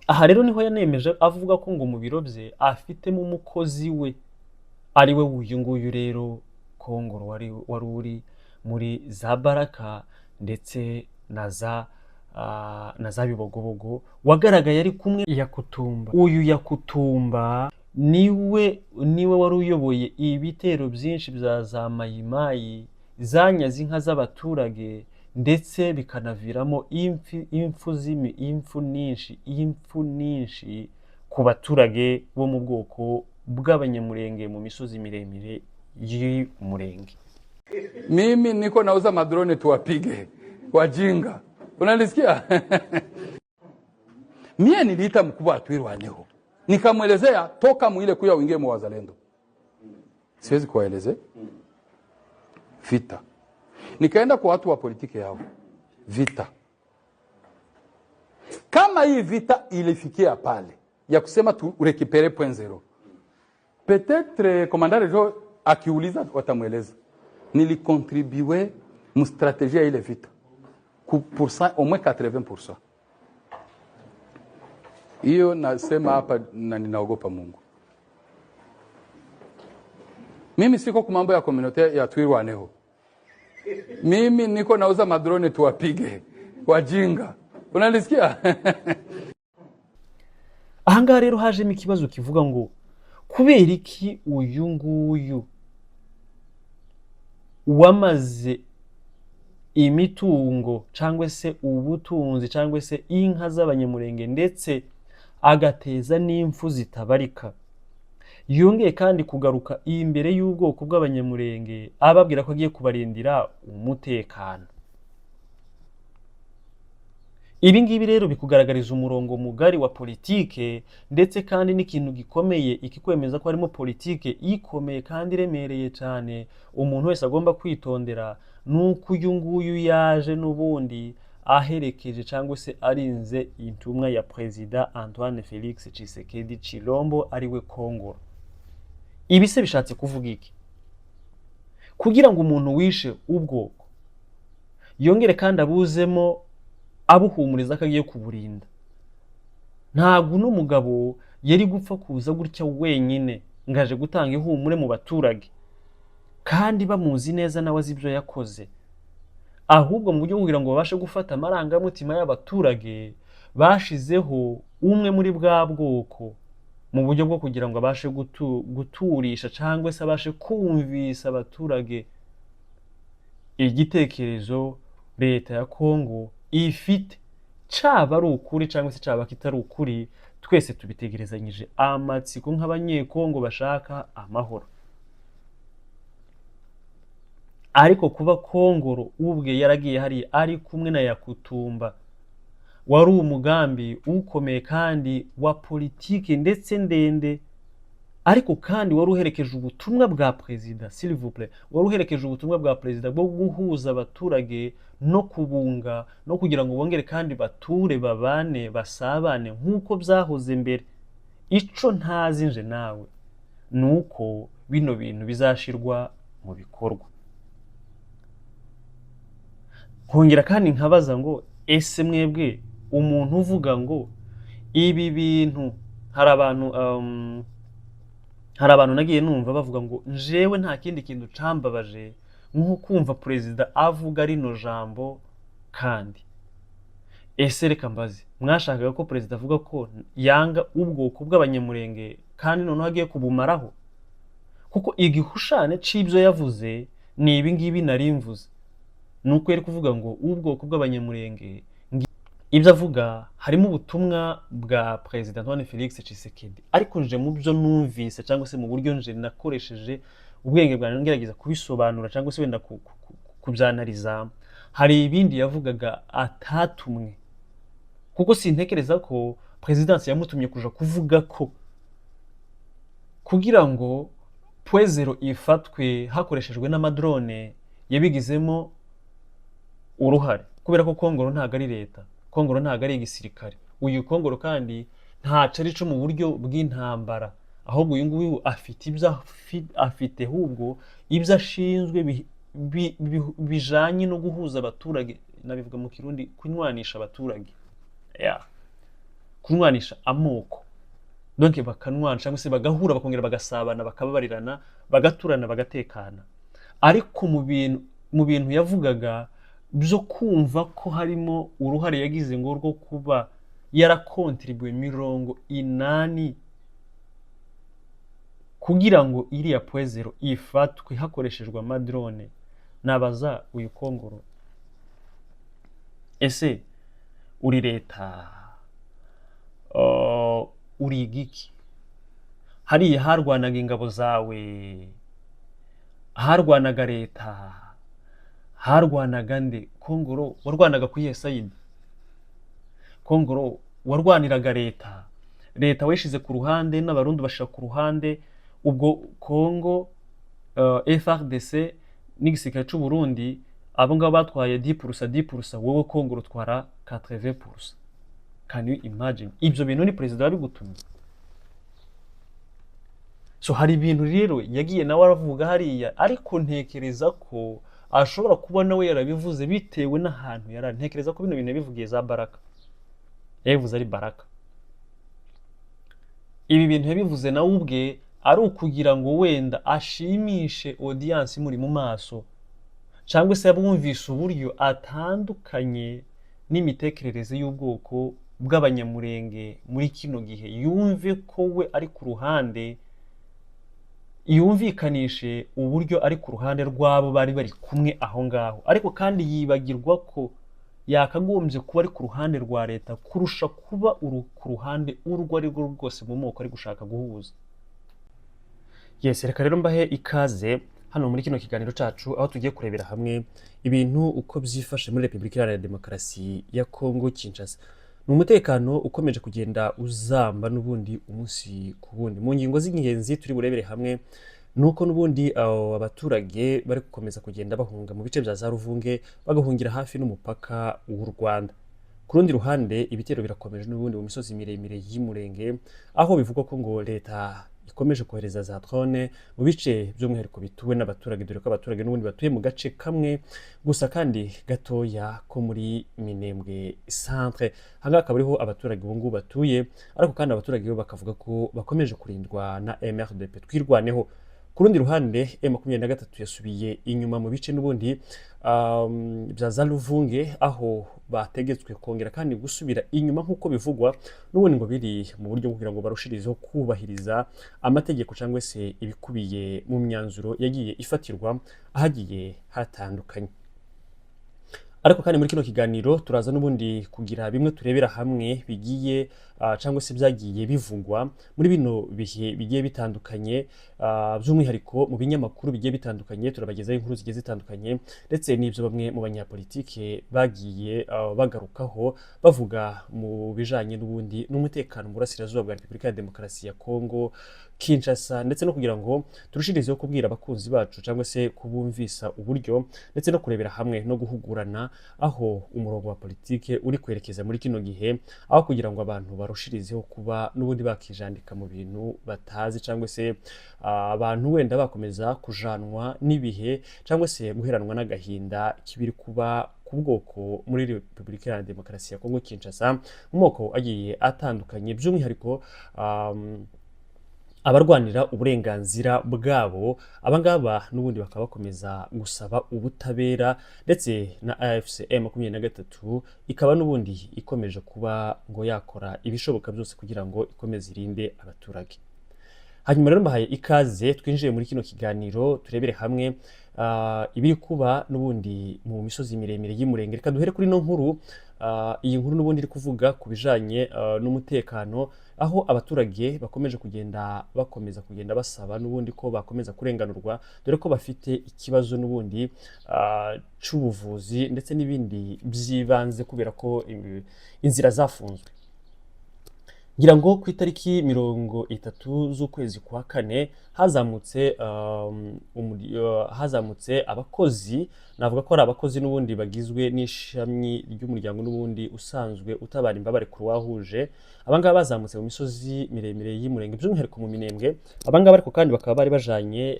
Aha rero niho yanemeje avuga ko ngo mu biro bye afitemo umukozi we, ari we uyu nguyu rero Kongoro wari uri muri za Baraka ndetse na za Bibogobogo, wagaragaye ari kumwe Yakutumba. Uyu Yakutumba niwe wari uyoboye ibitero byinshi bya za Mayimayi zanyaze inka z'abaturage, ndetse bikanaviramo impfu nyinshi ku baturage bo mu bwoko bw'Abanyamurenge mu misozi miremire y'Umurenge. Mimi niko nauza madrone tuwapige wajinga, unanisikia? Mie niliita mkubwa Twirwaneho, nikamwelezea toka mwile kuya uingie mu wazalendo, siwezi kuwaeleze vita. Nikaenda kwa watu wa politiki yao vita. Kama hii vita ilifikia pale ya kusema tu récupérer Point Zéro, peut-être commandant Rejo akiuliza watamweleza nilicontribuer mu stratégie ya ile vita ku pourcent au moins 80%. Hiyo nasema hapa na ninaogopa Mungu. Mimi siko ku mambo ya communauté ya Twirwaneho. Mimi niko nauza madrone tuwapige wajinga, unanisikia? Ahangaha rero hajemo ikibazo kivuga ngo kubera iki uyu nguyu wamaze imitungo cyangwa se ubutunzi cyangwa se inka z'Abanyamurenge, ndetse agateza n'impfu zitabarika, yongeye kandi kugaruka imbere y'ubwoko bw'Abanyamurenge ababwira ko agiye kubarindira umutekano? Ibi ngibi rero bikugaragariza umurongo mugari wa politike, ndetse kandi n'ikintu gikomeye ikikwemeza ko harimo politike ikomeye kandi iremereye cyane umuntu wese agomba kwitondera, ni uko uyu nguyu yaje n'ubundi aherekeje cyangwa se arinze intumwa ya Perezida Antoine Felix Tshisekedi Chilombo, ariwe Kongoro. Ibi se bishatse kuvuga iki? Kugira ngo umuntu wishe ubwoko yongere kandi abuzemo abuhumuriza ko agiye kuburinda, ntabwo uno mugabo yari gupfa kuza gutya wenyine ngo aje gutanga ihumure mu baturage kandi bamuzi neza, nawe azi ibyo yakoze. Ahubwo mu buryo bwo kugira ngo babashe gufata amarangamutima y'abaturage, bashizeho umwe muri bwa bwoko mu buryo bwo kugira ngo abashe guturisha cyangwa se abashe kumvisa abaturage igitekerezo leta ya Kongo ifite, caba ari ukuri cyangwa se caba kitari ukuri. Twese tubitegerezanyije amatsiko nk'Abanyekongo bashaka amahoro. Ariko kuba Kongoro ubwe yaragiye hariya ari kumwe na Yakutumba, wari umugambi ukomeye kandi wa politiki ndetse ndende, ariko kandi wari uherekeje ubutumwa bwa perezida, s'il vous plaît, wari uherekeje ubutumwa bwa perezida bwo guhuza abaturage no kubunga no kugira ngo bongere kandi bature, babane, basabane nk'uko byahoze mbere. Ico ntazi nje nawe ni uko bino bintu bizashirwa mu bikorwa. Nkongera kandi nkabaza ngo ese mwebwe umuntu uvuga ngo ibi bintu, hari abantu nagiye numva bavuga ngo njewe nta kindi kintu cambabaje nko kumva perezida avuga rino jambo. Kandi ese reka mbaze, mwashakaga ko perezida avuga ko yanga ubwoko bw'Abanyamurenge kandi noneho agiye kubumaraho? Kuko igihushane c'ibyo yavuze ni ibi ngibi nari mvuze, ni uko yari kuvuga ngo ubwoko bw'Abanyamurenge. Ibyo avuga harimo ubutumwa bwa Perezida Antoine Felix Tshisekedi, ariko nje mu byo numvise cyangwa se mu buryo nje nakoresheje ubwenge bwanjye ngerageza kubisobanura cyangwa se wenda kubyanariza, hari ibindi yavugaga atatumwe, kuko sintekereza ko perezidansi yamutumye kuja kuvuga ko kugira ngo Point Zéro ifatwe hakoreshejwe n'amadrone yabigizemo uruhare, kubera ko Kongoro ntabwo ari leta, Kongoro ntabwo ari igisirikare. Uyu Kongoro kandi ntaco ari co mu buryo bw'intambara, ahubwo uyu nguyu afite ibyo afite, ahubwo ibyo ashinzwe bijanye no guhuza abaturage, nabivuga mu Kirundi kunywanisha abaturage, yeah. Kunywanisha amoko, donc bakanwana cyangwa se bagahura, bakongera bagasabana, bakababarirana, bagaturana, bagatekana. Ariko mu bintu yavugaga byo kumva ko harimo uruhare yagize ngo rwo kuba yarakontribuye 80 kugira ngo iriya Point Zéro ifatwe hakoreshejwe amadrone, nabaza uyu Kongoro: ese uri leta? Uri igiki? Hariya harwanaga ingabo zawe, harwanaga leta, harwanaga nde? Kongoro, warwanaga ku iyihe side? Kongoro, warwaniraga leta? Leta wayishize ku ruhande, n'Abarundi bashira ku ruhande. Ubwo Kongo, FARDC n'igisirikare cy'u Burundi, abo ngabo batwaye 10%, 10%, wowe Kongo rutwara 80%. Can you imagine? Ibyo bintu ni perezida wabigutumye? So hari ibintu rero yagiye nawe aravuga hariya, ariko ntekereza ko ashobora kuba nawe yarabivuze bitewe n'ahantu yari ari. Ntekereza ko bino bintu yabivugiye za Baraka, yabivuze ari Baraka. Ibi bintu yabivuze nawe ubwe ari ukugira ngo wenda ashimishe audience imuri mu maso, cyangwa se abumvishe uburyo atandukanye n'imitekerereze y'ubwoko bw'Abanyamurenge muri kino gihe, yumve ko we ari ku ruhande, yumvikanishe uburyo ari ku ruhande rw'abo bari bari kumwe aho ngaho. Ariko kandi yibagirwa ko yakagombye kuba ari ku ruhande rwa leta kurusha kuba ku ruhande urwo ari rwo rwose mu moko ari gushaka guhuza. Yes, reka rero mbahe ikaze hano muri kino kiganiro cacu, aho tugiye kurebera hamwe ibintu uko byifashe muri Repubulika Iharanira Demokarasi ya Kongo Kinshasa. Ni umutekano ukomeje kugenda uzamba n'ubundi umunsi ku wundi. Mu ngingo z'ingenzi turi burebere hamwe ni uko n'ubundi abo abaturage bari gukomeza kugenda bahunga mu bice bya za Ruvunge, bagahungira hafi n'umupaka w'u Rwanda. Ku rundi ruhande, ibitero birakomeje n'ubundi mu misozi miremire y'Imurenge, aho bivugwa ko ngo leta ikomeje kohereza za drone mu bice by'umwihariko bituwe n'abaturage, dore ko abaturage n'ubundi batuye mu gace kamwe gusa kandi gatoya ko muri Minembwe centre. Ahangaha akaba ariho abaturage ubu ngubu batuye, ariko kandi abaturage bo bakavuga ko bakomeje kurindwa na MRDP Twirwaneho. Ku rundi ruhande, M23 yasubiye inyuma mu bice n'ubundi bya za Ruvunge, aho bategetswe kongera kandi gusubira inyuma nk'uko bivugwa n'ubundi ngo biri mu buryo bwo kugira ngo barushirizeho kubahiriza amategeko cyangwa se ibikubiye mu myanzuro yagiye ifatirwa ahagiye hatandukanye. Ariko kandi muri kino kiganiro turaza n'ubundi kugira bimwe turebera hamwe bigiye cyangwa se byagiye bivugwa muri bino bihe bigiye bitandukanye, by'umwihariko mu binyamakuru bigiye bitandukanye. Turabagezaho inkuru zigiye zitandukanye, ndetse n'ibyo bamwe mu banyapolitike bagiye bagarukaho bavuga mu bijanye n'ubundi n'umutekano mu burasirazuba bwa Repubulika ya Demokarasi ya Kongo Kinshasa, ndetse no kugira ngo turushirizeho kubwira abakunzi bacu cyangwa se kubumvisa uburyo, ndetse no kurebera hamwe no guhugurana aho umurongo wa politike uri kwerekeza muri kino gihe, aho kugira ngo abantu barushirizeho kuba n'ubundi bakijandika mu bintu batazi, cyangwa se abantu wenda bakomeza kujanwa n'ibihe, cyangwa se guheranwa n'agahinda k'ibiri kuba ku bwoko muri Repubulika Iharanira Demokarasi ya Kongo Kinshasa, mu moko agiye atandukanye, by'umwihariko abarwanira uburenganzira bwabo. Abangaba n'ubundi bakaba bakomeza gusaba ubutabera, ndetse na AFC M23 ikaba n'ubundi ikomeje kuba ngo yakora ibishoboka byose kugira ngo ikomeze irinde abaturage. Hanyuma rero mbahaye ikaze, twinjiye muri kino kiganiro, turebere hamwe ibiri kuba n'ubundi mu misozi miremire y'Imurenge. Reka duhere kuri ino nkuru. Iyi nkuru n'ubundi iri kuvuga ku bijanye n'umutekano, aho abaturage bakomeje kugenda bakomeza kugenda basaba n'ubundi ko bakomeza kurenganurwa, dore ko bafite ikibazo n'ubundi c'ubuvuzi ndetse n'ibindi by'ibanze, kubera ko inzira zafunzwe. Ngira ngo ku itariki 30 z'ukwezi kwa kane hazamutse abakozi, navuga ko ari abakozi n'ubundi bagizwe n'ishami ry'umuryango n'ubundi usanzwe utabara imbabare Croix-Rouge. Abangaba bazamutse mu misozi miremire y'Imurenge, by'umwihariko mu Minembwe. Abangaba ariko kandi bakaba bari bajanye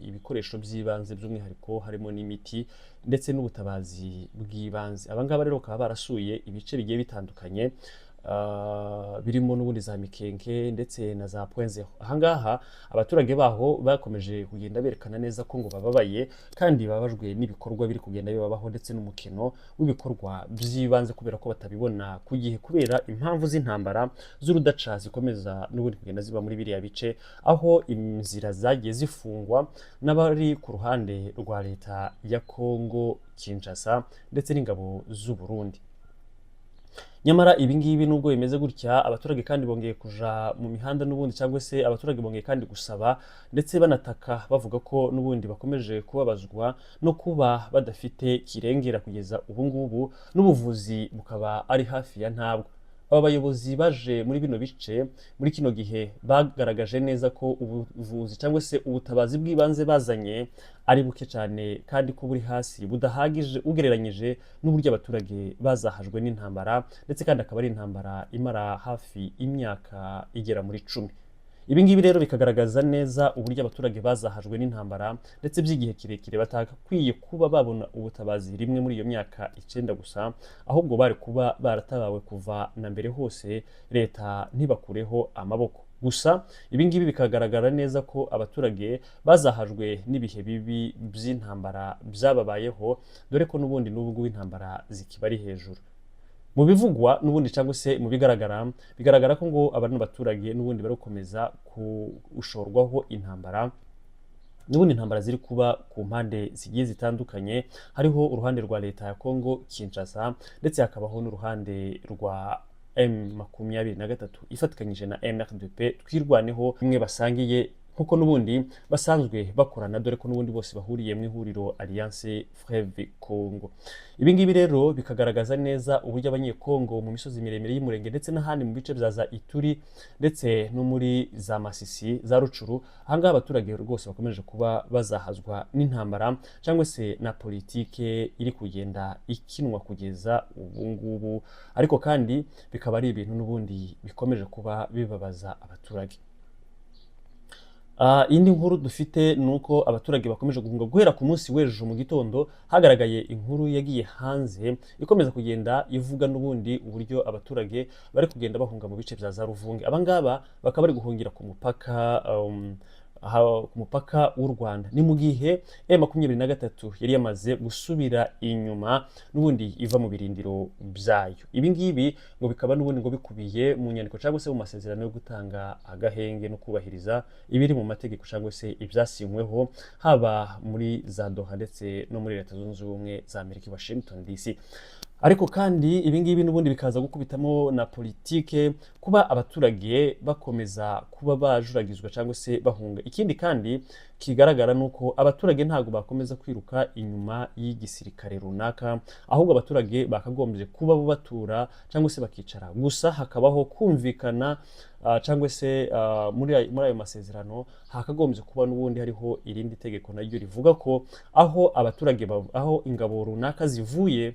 ibikoresho by'ibanze, by'umwihariko harimo n'imiti ndetse n'ubutabazi bw'ibanze. Abangaba rero bakaba barasuye ibice bigiye bitandukanye. birimo n'ubundi za Mikenke ndetse na za Point Zero. Ahangaha abaturage baho bakomeje kugenda berekana neza ko ngo bababaye kandi bababajwe n'ibikorwa biri kugenda bibabaho, ndetse n'umukino w'ibikorwa by'ibanze, kubera ko batabibona ku gihe kubera impamvu z'intambara z'urudaca zikomeza n'ubundi kugenda ziba muri biriya bice, aho inzira zagiye zifungwa n'abari ku ruhande rwa leta ya Congo Kinshasa ndetse n'ingabo z'u Burundi. Nyamara ibi ngibi nubwo bimeze gutya, abaturage kandi bongeye kuja mu mihanda n'ubundi, cyangwa se abaturage bongeye kandi gusaba ndetse banataka, bavuga ko n'ubundi bakomeje kubabazwa no kuba badafite kirengera kugeza ubu ngubu, n'ubuvuzi bukaba ari hafi ya ntabwo. Aba bayobozi baje muri bino bice muri kino gihe bagaragaje neza ko ubuvuzi cyangwa se ubutabazi bw'ibanze bazanye ari buke cyane, kandi ko buri hasi, budahagije ugereranyije n'uburyo abaturage bazahajwe n'intambara, ndetse kandi akaba ari intambara imara hafi imyaka igera muri 10. Ibi ngibi rero bikagaragaza neza uburyo abaturage bazahajwe n'intambara ndetse by'igihe kirekire, batakwiye kuba babona ubutabazi rimwe muri iyo myaka 9 gusa, ahubwo bari kuba baratabawe kuva na mbere hose, leta ntibakureho amaboko. Gusa ibi ngibi bikagaragara neza ko abaturage bazahajwe n'ibihe bibi by'intambara byababayeho, dore ko n'ubundi n'ubu ngubu intambara zikibari hejuru. Mu bivugwa n'ubundi cyangwa se mu bigaragara, bigaragara ko ngo aba baturage n'ubundi bari gukomeza gushorwaho intambara, n'ubundi intambara ziri kuba ku mpande zigiye zitandukanye. Hariho uruhande rwa leta ya Congo Kinshasa, ndetse hakabaho n'uruhande rwa M23 ifatikanyije na MRDP Twirwaneho, bimwe basangiye nkuko n'ubundi basanzwe bakorana, dore ko n'ubundi bose bahuriye mu ihuriro Alliance Fleuve Congo. Ibi ngibi rero bikagaragaza neza uburyo Abanyekongo mu misozi miremire y'Umurenge ndetse n'ahandi mu bice bya za Ituri ndetse no muri za Masisi, za Rucuru, ahangaha abaturage rwose bakomeje kuba bazahazwa n'intambara cyangwa se na politike iri kugenda ikinwa kugeza ubu ngubu. Ariko kandi bikaba ari ibintu n'ubundi bikomeje kuba bibabaza abaturage. Indi nkuru dufite ni uko abaturage bakomeje guhunga. Guhera ku munsi w'ejo mu gitondo hagaragaye inkuru yagiye hanze ikomeza kugenda ivuga n'ubundi uburyo abaturage bari kugenda bahunga mu bice bya za Ruvunge. Abangaba bakaba bari guhungira ku mupaka, ku mupaka w'u Rwanda. Ni mu gihe M23 yari yamaze gusubira inyuma n'ubundi iva mu birindiro byayo. Ibi ngibi ngo bikaba n'ubundi ngo bikubiye mu nyandiko cyangwa se mu masezerano yo gutanga agahenge no kubahiriza ibiri mu mategeko cyangwa se ibyasinyweho, haba muri za Doha ndetse no muri Leta Zunze Ubumwe za Amerika, Washington DC. Ariko kandi ibi ngibi n'ubundi bikaza gukubitamo na politike, kuba abaturage bakomeza kuba bajuragizwa cyangwa se bahunga. Ikindi kandi kigaragara ni uko abaturage ntabwo bakomeza kwiruka inyuma y'igisirikare runaka, ahubwo abaturage bakagombye kuba bo batura cyangwa se bakicara, gusa hakabaho kumvikana, cyangwa se muri ayo masezerano hakagombye kuba n'ubundi hariho irindi tegeko naryo rivuga ko aho abaturage aho ingabo runaka zivuye,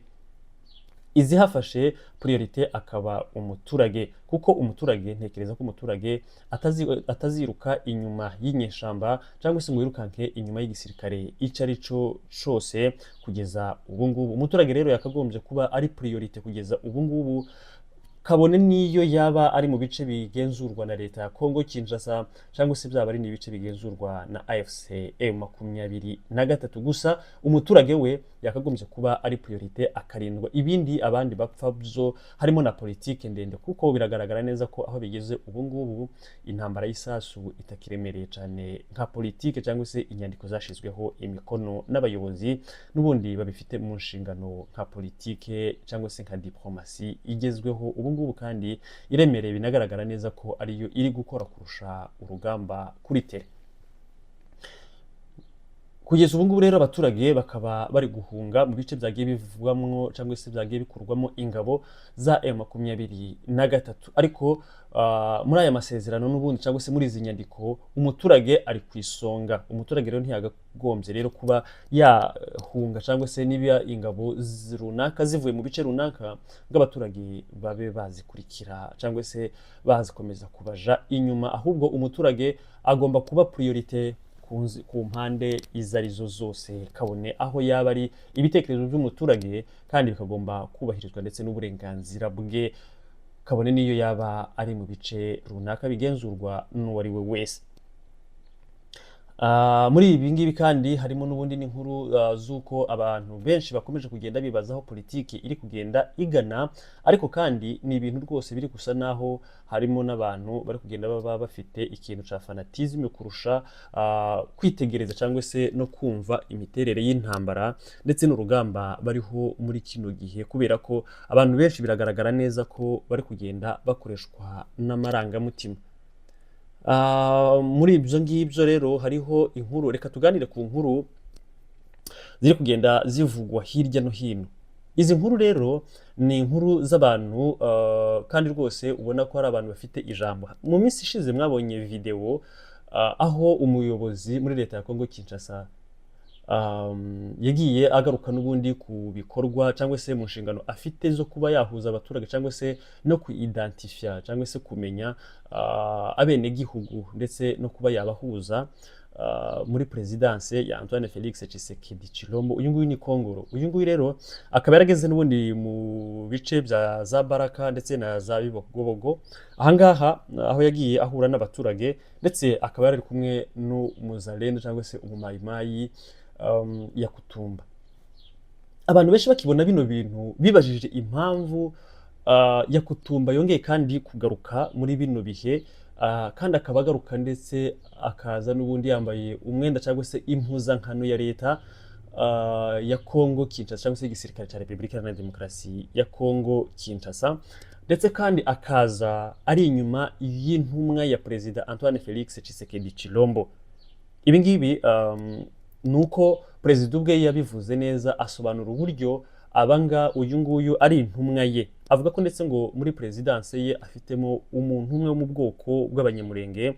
izihafashe priorité akaba umuturage, kuko umuturage, ntekereza ko umuturage ataziruka inyuma y'inyeshamba cyangwa se ngo yirukanke inyuma y'igisirikare icyo ari cyo cyose kugeza ubu ngubu. Umuturage rero yakagombye kuba ari priorité kugeza ubu ngubu, kabone n'iyo yaba ari mu bice bigenzurwa na leta ya Congo Kinshasa cyangwa se byaba ari n'ibice bigenzurwa na AFC M23. Gusa umuturage we yakagombye kuba ari priorité, akarindwa, ibindi abandi bapfa byo harimo na politike ndende, kuko biragaragara neza ko aho bigeze ubu ngubu intambara y'isasu itakiremereye cyane nka politike cyangwa se inyandiko zashyizweho imikono n'abayobozi n'ubundi babifite mu nshingano, nka politike cyangwa se nka diplomasi igezweho ubu ngubu kandi iremereye, binagaragara neza ko ariyo iri gukora kurusha urugamba kuri terrain. Kugeza ubu ngubu rero abaturage bakaba bari guhunga mu bice byagiye bivugwamwo cyangwa se byagiye bikurwamo ingabo za M23. Ariko muri aya masezerano n'ubundi cyangwa se muri izi nyandiko, umuturage ari ku isonga. Umuturage rero ntiyakagombye rero kuba yahunga, cyangwa se niba ingabo runaka zivuye mu bice runaka ngo abaturage babe bazikurikira cyangwa se bazikomeza kubaja inyuma, ahubwo umuturage agomba kuba priorité ku mpande izo arizo zose, kabone aho yaba ari. Ibitekerezo by'umuturage kandi bikagomba kubahirizwa, ndetse n'uburenganzira bwe. Kabone n'iyo yaba ari mu bice runaka bigenzurwa n'uwo ari we wese. Muri ibi ngibi kandi harimo n'ubundi n'inkuru z'uko abantu benshi bakomeje kugenda bibaza aho politiki iri kugenda igana. Ariko kandi ni ibintu rwose biri gusa naho harimo n'abantu bari kugenda baba bafite ikintu cya fanatisme kurusha kwitegereza cyangwa se no kumva imiterere y'intambara ndetse n'urugamba bariho muri kino gihe, kubera ko abantu benshi biragaragara neza ko bari kugenda bakoreshwa n'amarangamutima. Muri ibyo ngibyo rero hariho inkuru. Reka tuganire ku nkuru ziri kugenda zivugwa hirya no hino. Izi nkuru rero ni inkuru z'abantu kandi rwose ubona ko ari abantu bafite ijambo. Mu minsi ishize mwabonye videwo aho umuyobozi muri leta ya Kongo Kinshasa yagiye agaruka n'ubundi ku bikorwa cyangwa se mu nshingano afite zo kuba yahuza abaturage cyangwa se no kuidentifya cyangwa se kumenya abenegihugu, ndetse no kuba yabahuza muri perezidanse ya Antoine Felix Tshisekedi Tshilombo. Uyu nguyu ni Kongoro. Uyu nguyu rero akaba yarageze n'ubundi mu bice bya za Baraka ndetse na za Bibogobogo, ahangaha aho yagiye ahura n'abaturage, ndetse akaba yari kumwe n'umuzalendo cyangwa se umumayimayi Yakutumba. Abantu benshi bakibona bino bintu bibajije impamvu Yakutumba yongeye kandi kugaruka muri bino bihe, kandi akaba agaruka ndetse akaza n'ubundi yambaye umwenda cyangwa se impuzankano ya leta ya Kongo Kinshasa, cyangwa se igisirikare cya Repubulika Iharanira Demokarasi ya Kongo Kinshasa, ndetse kandi akaza ari inyuma y'intumwa ya Perezida Antoine Felix Tshisekedi Tshilombo. Ibi ngibi ni uko perezida ubwe yabivuze neza, asobanura uburyo abanga uyu nguyu ari intumwa ye, avuga ko ndetse ngo muri perezidanse ye afitemo umuntu umwe wo mu bwoko bw'Abanyamurenge.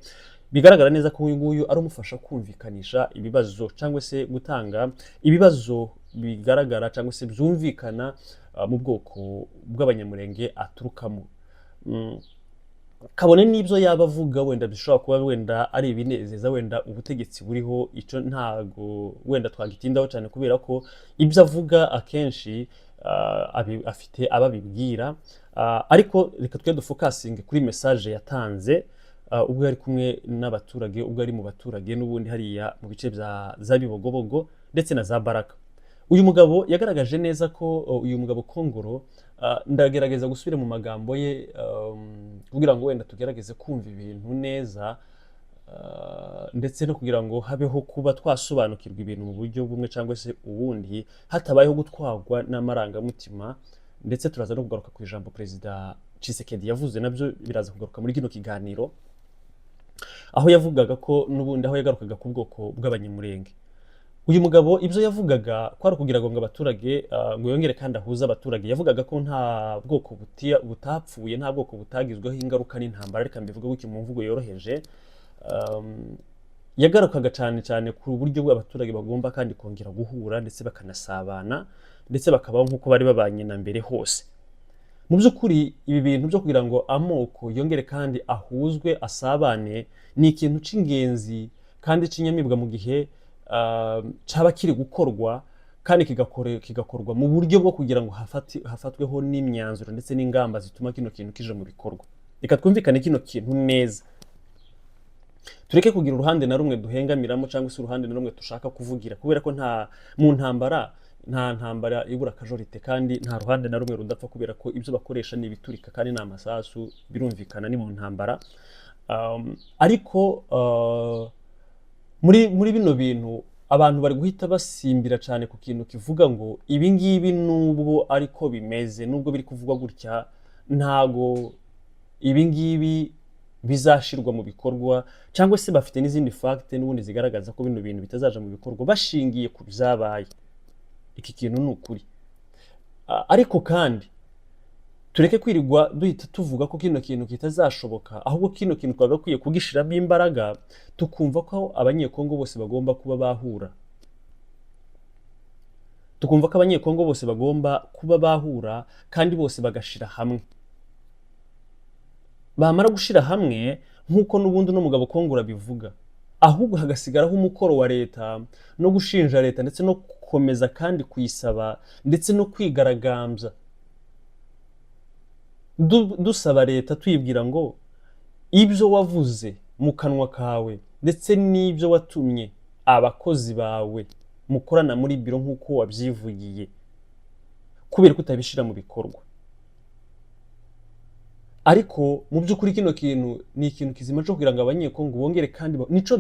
Bigaragara neza ko uyu nguyu ari umufasha kumvikanisha ibibazo cyangwa se gutanga ibibazo bigaragara cyangwa se byumvikana mu bwoko bw'Abanyamurenge aturukamo. Kabone n'ibyo yaba avuga wenda bishobora kuba wenda ari ibinezeza wenda ubutegetsi buriho, icyo ntago wenda twagitindaho cyane, kubera ko ibyo avuga akenshi afite ababibwira. Ariko reka twe dufokasinge kuri message yatanze ubwo yari kumwe n'abaturage, ubwo ari mu baturage n'ubundi hariya mu bice bya za Bibogobogo ndetse na za Baraka. Uyu mugabo yagaragaje neza ko uyu mugabo Kongoro, ndagerageza gusubira mu magambo ye kugira ngo wenda tugerageze kumva ibintu neza, ndetse no kugira ngo habeho kuba twasobanukirwa ibintu mu buryo bumwe cyangwa se ubundi, hatabayeho gutwarwa n'amarangamutima. Ndetse turaza no kugaruka ku ijambo Perezida Tshisekedi yavuze, nabyo biraza kugaruka muri kino kiganiro, aho yavugaga ko n'ubundi aho yagarukaga ku bwoko bw'Abanyamurenge. Uyu mugabo ibyo yavugaga kwari ukugira ngo abaturage ngo yongere kandi ahuze abaturage. Yavugaga ko nta bwoko butapfuye, nta bwoko butagizweho ingaruka n'intambara, reka mbivuge gutyo mu mvugo yoroheje. Yagarukaga cyane cyane ku buryo bw'abaturage bagomba kandi kongera guhura, ndetse bakanasabana, ndetse bakabaho nk'uko bari babanye na mbere hose. Mu by'ukuri ibi bintu byo kugira ngo amoko yongere kandi ahuzwe, asabane, ni ikintu cy'ingenzi kandi cy'inyamibwa mu gihe cyaba kiri gukorwa kandi kigakorwa mu buryo bwo kugira ngo hafatweho n'imyanzuro ndetse n'ingamba zituma kino kintu kija mu bikorwa. Reka twumvikane kino kintu neza, tureke kugira uruhande na rumwe duhengamiramo cyangwa se uruhande na rumwe dushaka kuvugira, kubera ko nta mu ntambara, nta ntambara ibura casualty, kandi nta ruhande na rumwe rudapfa, kubera ko ibyo bakoresha ni ibiturika kandi ni amasasu, birumvikana ni mu ntambara. Ariko muri bino bintu abantu bari guhita basimbira cyane ku kintu kivuga ngo ibi ngibi, nubwo ariko bimeze, nubwo biri kuvugwa gutya, ntago ibi ngibi bizashirwa mu bikorwa, cyangwa se bafite n'izindi fact n'ubundi zigaragaza ko bino bintu bitazaja mu bikorwa bashingiye ku byabaye. Iki kintu ni ukuri. Ariko kandi tureke kwirirwa duhita tuvuga ko kino kintu kitazashoboka, ahubwo kino kintu twagakwiye kugishiramo imbaraga, tukumva ko Abanyekongo bose bagomba kuba bahura, tukumva ko Abanyekongo bose bagomba kuba bahura kandi bose bagashira hamwe. Bamara gushira hamwe, nk'uko n'ubundi uno mugabo Kongoro abivuga, ahubwo hagasigaraho umukoro wa leta no gushinja leta, ndetse no gukomeza kandi kuyisaba, ndetse no kwigaragambya. Dusaba leta, tuyibwira ngo ibyo wavuze mu kanwa kawe ndetse n'ibyo watumye abakozi bawe mukorana muri biro nk'uko wabyivugiye, kubera ko utabishyira mu bikorwa. Ariko mu by'ukuri kino kintu ni ikintu kizima cyo kugira ngo Abanyekongo bongere kandi nico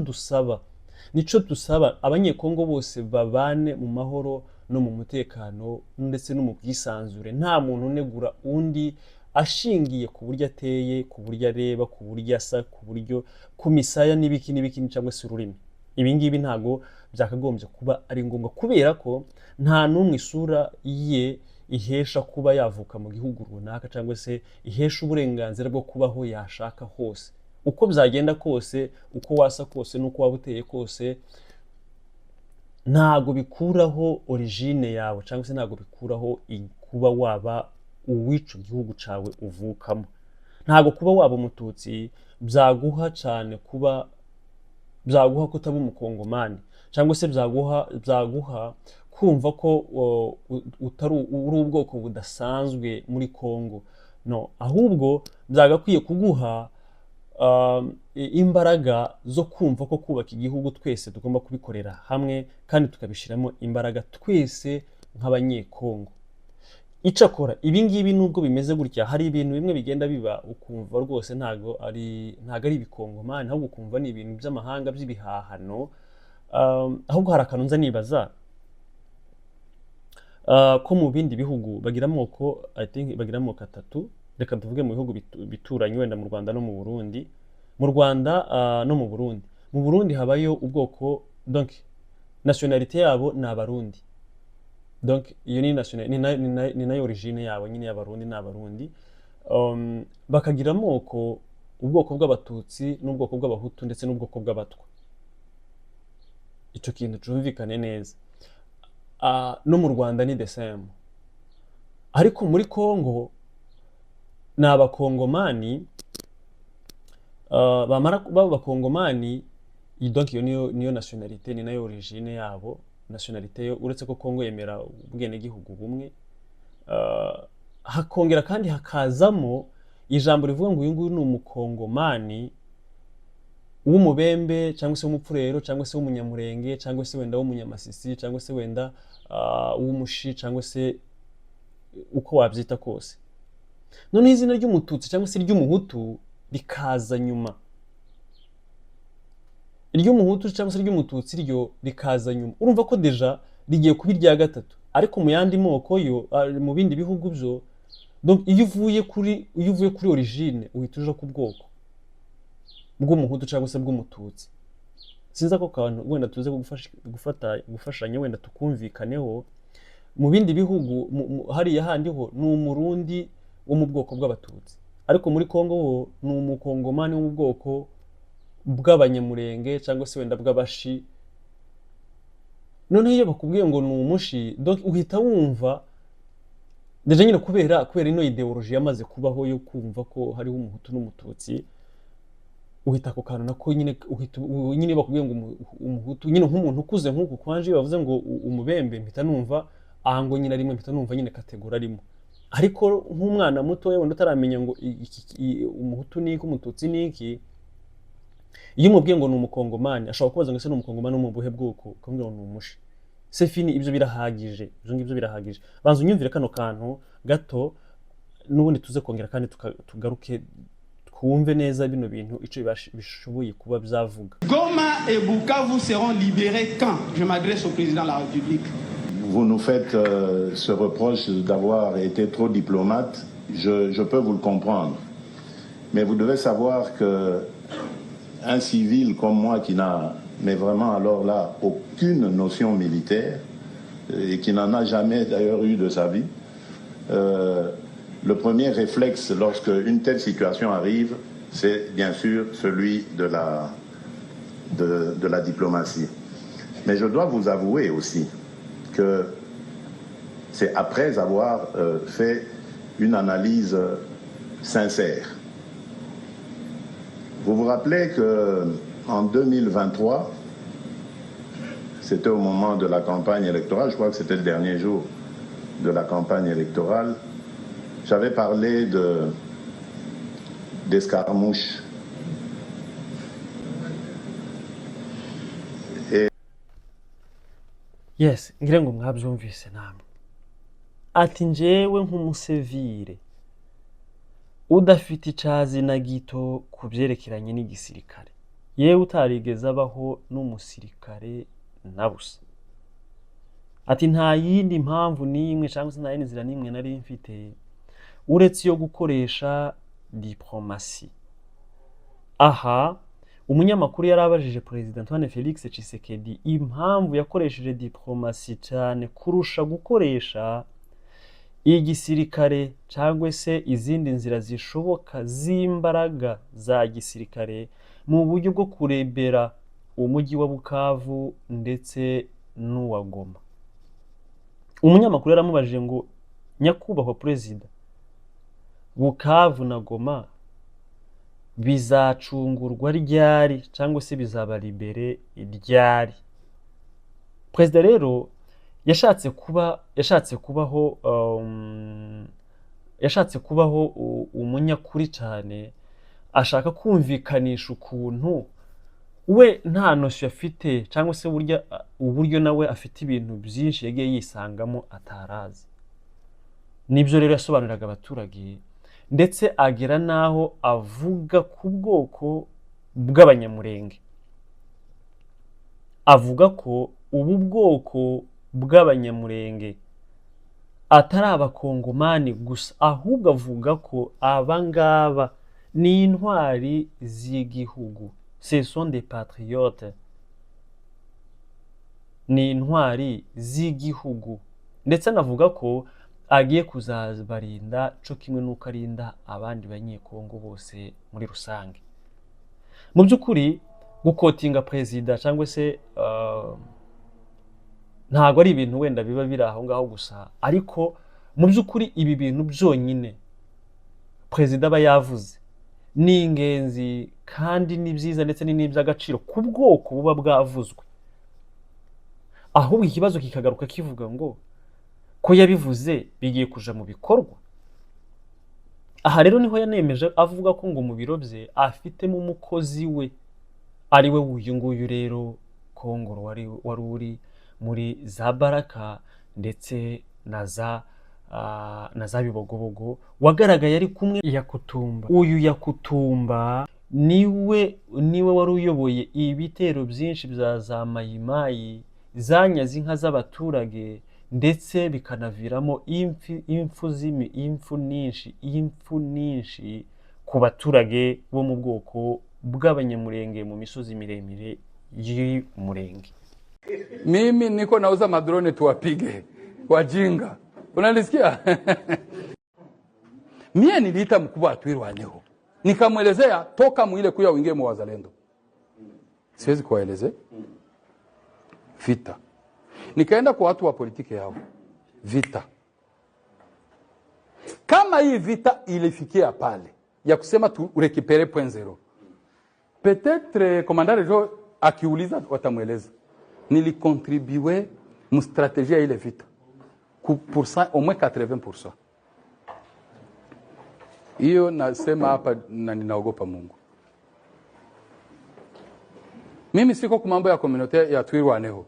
dusaba Abanyekongo bose babane mu mahoro no mu mutekano ndetse no mu bwisanzure, nta muntu unegura undi ashingiye ku buryo ateye, ku buryo areba, ku buryo asa, ku buryo ku misaya n'ibiki n'ibiki cyangwa se ururimi. Ibi ngibi ntabwo byakagombye kuba ari ngombwa, kubera ko nta n'umwe isura ye ihesha kuba yavuka mu gihugu runaka cyangwa se ihesha uburenganzira bwo kubaho yashaka hose. Uko byagenda kose, uko wasa kose n'uko waba uteye kose, ntabwo bikuraho origine yawe cyangwa se ntabwo bikuraho kuba waba uw'ico gihugu cyawe uvukamo. Ntabwo kuba waba Umututsi byaguha cyane kuba byaguha kutaba Umukongomani, cyangwa se byaguha kumva ko utari uri ubwoko budasanzwe muri Kongo. No, ahubwo byagakwiye kuguha imbaraga zo kumva ko kubaka igihugu twese tugomba kubikorera hamwe kandi tukabishyiramo imbaraga twese nk'Abanyekongo. Icakora ibi ngibi, nubwo bimeze gutya, hari ibintu bimwe bigenda biba ukumva rwose ntago ari ibikongomani, ahubwo ukumva ni ibintu by'amahanga by'ibihahano. Ahubwo hari akantu nza nibaza, ko mu bindi bihugu bagira amoko, I think bagira amoko atatu. Reka tuvuge mu bihugu bituranye, wenda mu Rwanda no mu Burundi. Mu Rwanda no mu Burundi, mu Burundi habayo ubwoko, donc nationalité yabo ni Abarundi. Donc iyo ni national, ni nayo origine yabo nyine y'Abarundi, ni Abarundi. Bakagira amoko, ubwoko bw'Abatutsi n'ubwoko bw'Abahutu ndetse n'ubwoko bw'Abatwa. Icyo kintu cyumvikane neza. No mu Rwanda ni the same, ariko muri Congo ni Abakongomani. Bamara baba Abakongomani, donc iyo niyo nationalité, ni nayo origine yabo, nationalité yo, uretse ko Congo yemera ubwenegihugu bumwe. Hakongera kandi hakazamo ijambo rivuga ngo uyu nguyu ni Umukongomani w'Umubembe cyangwa se w'Umupfurero cyangwa se w'Umunyamurenge cyangwa se wenda w'Umunyamasisi cyangwa se wenda w'Umushi cyangwa se uko wabyita kose. Noneho izina ry'Umututsi cyangwa se ry'Umuhutu rikaza nyuma, iry'Umuhutu cyangwa se ry'Umututsi ryo rikaza nyuma. Urumva ko déjà rigiye kuba irya gatatu. Ariko mu yandi moko yo, mu bindi bihugu byo, donc iyo uvuye kuri origine uhita uja ku bwoko bw'Umuhutu cyangwa se bw'Umututsi. Sinzi ako kantu wenda tuze gufashanya wenda tukumvikaneho. Mu bindi bihugu, hariya handi ho ni Umurundi wo mu bwoko bw'Abatutsi, ariko muri Kongo ho ni Umukongomani wo mu bwoko bw'Abanyamurenge cyangwa se wenda bw'Abashi. Noneho iyo bakubwiye ngo ni Umushi, donc uhita wumva déjà nyine kubera ino idéologie yamaze kubaho yo kumva ko hariho Umuhutu n'Umututsi, uhita ako kantu nako nyine uhita nyine bakubwiye ngo Umuhutu nyine, nk'umuntu ukuze nk'uku kwanje, iyo bavuze ngo Umubembe, mpita numva aha ngo nyine rimwe mpita numva nyine catégorie arimo. Ariko nk'umwana muto wenda utaramenya ngo Umuhutu ni iki, Umututsi ni iki, iyo umubwiye ngo ni Umukongomani, ashobora kubaza ngo ese ni Umukongomani wo mu buhe bwoko? Ukamubwira ngo ni Umushi, c'est fini. Ibyo birahagije, ibyo ngibyo birahagije. Banza unyumvire kano kantu gato, n'ubundi tuze kongera kandi tugaruke twumve neza bino bintu icyo bishoboye kuba byavuga. Goma et Bukavu seront libérés quand? Je m'adresse au président de la République. Vous nous faites ce reproche d'avoir été trop diplomate. Je peux vous le comprendre. Mais vous devez savoir que un civil comme moi qui n'a, mais vraiment alors là, aucune notion militaire et qui n'en a jamais d'ailleurs eu de sa vie, le premier réflexe lorsque une telle situation arrive, c'est bien sûr celui de la diplomatie. Mais je dois vous avouer aussi que c'est après avoir fait une analyse sincère. Vous vous rappelez que en 2023, c'était au moment de la campagne électorale, je crois que c'était le dernier jour de la campagne électorale, j'avais parlé de d'escarmouches. Yes, ngira ngo mwabyumvise namwe. Ati njyewe nk'umusevire udafite icazi na gito ku byerekeranye n'igisirikare, yewe utarigeze abaho n'umusirikare na busa, ati nta yindi mpamvu n'imwe cyangwa se nta yindi nzira n'imwe nari mfite uretse iyo gukoresha diplomasi. Aha umunyamakuru yari abajije Perezida Antoine Felix Tshisekedi impamvu yakoresheje diplomasi cyane kurusha gukoresha igisirikare cyangwa se izindi nzira zishoboka z'imbaraga za gisirikare mu buryo bwo kurebera umujyi wa Bukavu ndetse n'uwa Goma. Umunyamakuru yaramubajije ngo: "Nyakubahwa Perezida, Bukavu na Goma bizacungurwa ryari cyangwa se bizaba libéré ryari?" Perezida rero yashatse kubaho umunyakuri cyane, ashaka kumvikanisha ukuntu we nta notion afite cyangwa se uburyo nawe afite ibintu byinshi yagiye yisangamo atarazi. Nibyo rero yasobanuriraga abaturage, ndetse agera n'aho avuga ku bwoko bw'Abanyamurenge, avuga ko ubu bwoko bw'Abanyamurenge atari Abakongomani gusa, ahubwo avuga ko aba ngaba ni intwari z'igihugu, ce sont des patriotes, ni intwari z'igihugu, ndetse anavuga ko agiye kuzabarinda co kimwe n'uko arinda abandi Banyekongo bose muri rusange. Mu by'ukuri guquotinga perezida cyangwa se ntabwo ari ibintu wenda biba biri aho ngaho gusa, ariko mu by'ukuri ibi bintu byonyine perezida aba yavuze ni ingenzi kandi ni byiza, ndetse ni n'iby'agaciro ku bwoko buba bwavuzwe. Ahubwo ikibazo kikagaruka kivuga ngo ko yabivuze, bigiye kuja mu bikorwa? Aha rero niho yanemeje avuga ko ngo mu biro bye afitemo umukozi we, ari we uyu nguyu rero Kongoro wari uri muri za Baraka ndetse na za Bibogobogo, wagaragaye ari kumwe Yakutumba. Uyu Yakutumba niwe wari uyoboye ibitero byinshi bya za Mayimayi zanyaze inka z'abaturage, ndetse bikanaviramo impfu nyinshi ku baturage bo mu bwoko bw'Abanyamurenge mu misozi miremire y'Umurenge. Mimi niko nauza madrone tuwapige wajinga, unanisikia? Mie niliita mkubwa atwirwaneho, nikamwelezea toka mwile kuya uingie mu wazalendo, siwezi kuwaeleze vita. Nikaenda kwa watu wa politiki yao vita. Kama hii vita ilifikia pale ya kusema tu récupérer point zéro, peut-être commandant Rejo akiuliza watamweleza nilicontribuer mu stratégie ya ile vita ku pourcent au moins 80%. Hiyo nasema hapa na ninaogopa Mungu. Mimi siko ku mambo ya communauté ya Twirwaneho.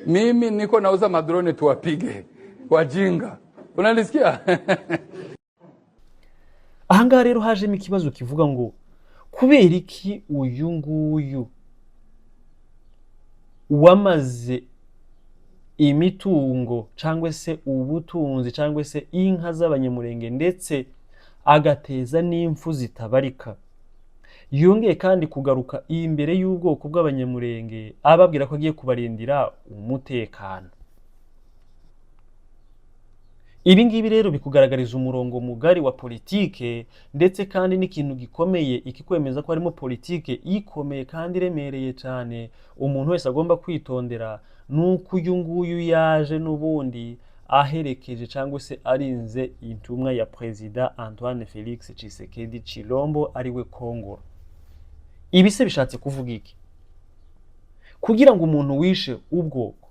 Mimi niko nauza madrone tuwapige wajinga, unanisikia? Ahangaha rero hajemo ikibazo kivuga ngo kubera iki uyu nguyu wamaze imitungo cyangwa se ubutunzi cyangwa se inka z'Abanyamurenge, ndetse agateza n'impfu zitabarika, yongeye kandi kugaruka imbere y'ubwoko bw'Abanyamurenge ababwira ko agiye kubarindira umutekano? Ibi ngibi rero bikugaragariza umurongo mugari wa politike, ndetse kandi n'ikintu gikomeye ikikwemeza ko harimo politike ikomeye kandi iremereye cyane umuntu wese agomba kwitondera, ni uko uyu nguyu yaje n'ubundi aherekeje cyangwa se arinze intumwa ya Perezida Antoine Felix Tshisekedi Chilombo, ariwe Kongoro. Ibi se bishatse kuvuga iki? Kugira ngo umuntu wishe ubwoko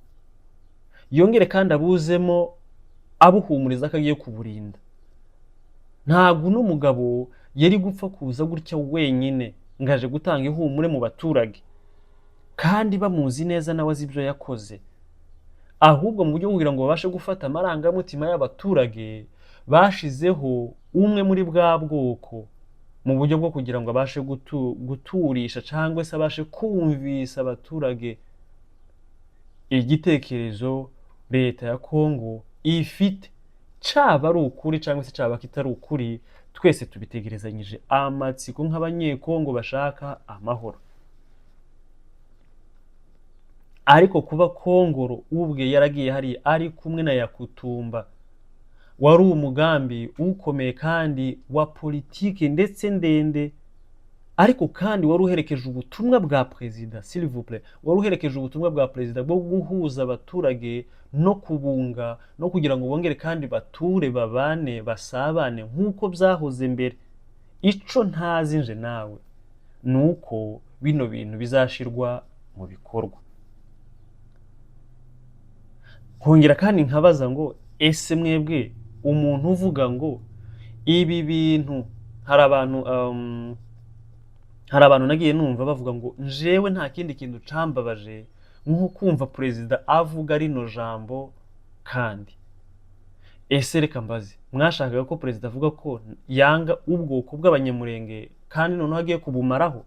yongere kandi abuzemo abuhumuriza ko agiye kuburinda, ntabwo uno mugabo Yari gupfa kuza gutya wenyine ngaje gutanga ihumure mu baturage, kandi bamuzi neza, nawe azi ibyo yakoze? Ahubwo mu buryo kugira ngo babashe gufata amarangamutima y'abaturage, bashizeho umwe muri bwa bwoko mu buryo bwo kugira ngo abashe guturisha cyangwa se abashe kumvisa abaturage igitekerezo leta ya Kongo ifite. Caba ari ukuri cyangwa se caba kitari ukuri, twese tubitegerezanyije amatsiko nk'Abanyekongo bashaka amahoro. Ariko kuba Kongoro ubwe yaragiye hariya ari kumwe na Yakutumba, wari umugambi ukomeye kandi wa politiki ndetse ndende, ariko kandi wari uherekeje ubutumwa bwa perezida, s'il vous plaît, wari uherekeje ubutumwa bwa perezida bwo guhuza abaturage no kubunga no kugira ngo bongere kandi bature, babane, basabane nk'uko byahoze mbere. Ico ntazi nje nawe ni uko bino bintu bizashirwa mu bikorwa. Kongera kandi nkabaza ngo: ese mwebwe umuntu uvuga ngo ibi bintu, hari abantu nagiye numva bavuga ngo: "Njewe nta kindi kintu cambabaje nko kumva perezida avuga rino jambo." Kandi ese reka mbaze, mwashakaga ko perezida avuga ko yanga ubwoko bw'Abanyamurenge kandi noneho agiye kubumaraho?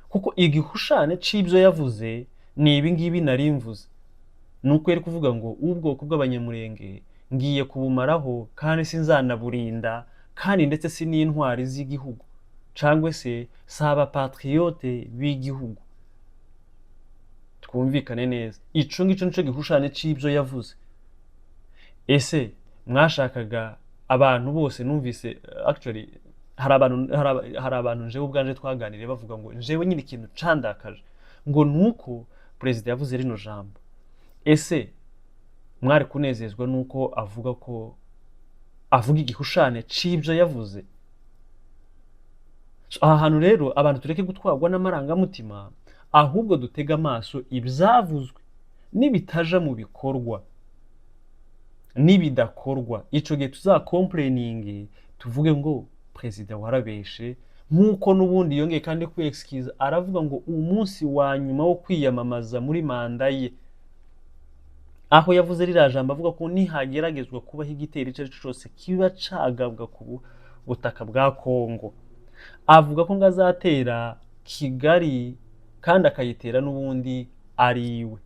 Kuko igihushane c'ibyo yavuze ni ibi ngibi nari mvuze, ni uko yari kuvuga ngo: "Ubwoko bw'Abanyamurenge ngiye kubumaraho, kandi sinzanaburinda, kandi ndetse si n'intwari z'igihugu, cyangwa se si abapatriote b'igihugu." Twumvikane neza, ico ngico nico gihushane c'ibyo yavuze. Ese mwashakaga abantu bose numvise, actually hari abantu njewe ubwanje twaganiriye bavuga ngo: "Njewe nyine ikintu candakaje ngo nuko perezida yavuze rino jambo." Ese mwari kunezezwa nuko avuga ko avuga igihushane c'ibyo yavuze? So, aha hantu rero abantu tureke gutwarwa n'amarangamutima, ahubwo dutege amaso ibyavuzwe. Nibitaja mu bikorwa, nibidakorwa, ico gihe tuzacomplaininge, tuvuge ngo: "Perezida warabeshe." Nk'uko n'ubundi yongeye kandi kwexcusa, aravuga ngo umunsi wa nyuma wo kwiyamamaza muri manda ye, aho yavuze ririya jambo avuga ko nihageragezwa kubaho igitero icyo ari cyo cyose kiba cagabwa ku butaka bwa Kongo, avuga ko ngo azatera Kigali kandi akayitera n'ubundi ari iwe.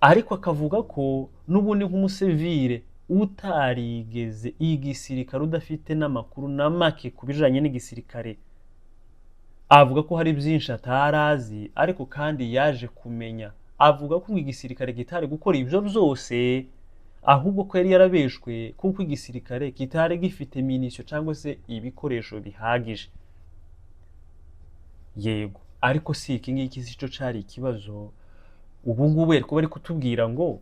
Ariko akavuga ko n'ubundi nk'umusivile utarigeze igisirikare, udafite n'amakuru na make ku bijanye n'igisirikare, avuga ko hari byinshi atarazi, ariko kandi yaje kumenya. Avuga ko ngo igisirikare kitari gukora ibyo byose, ahubwo ko yari yarabeshwe, kuko igisirikare kitari gifite munitions cyangwa se ibikoresho bihagije. Yego, ariko si iki ngiki si cyo cari ikibazo. Ubu ngubu yari kuba ari kutubwira ngo: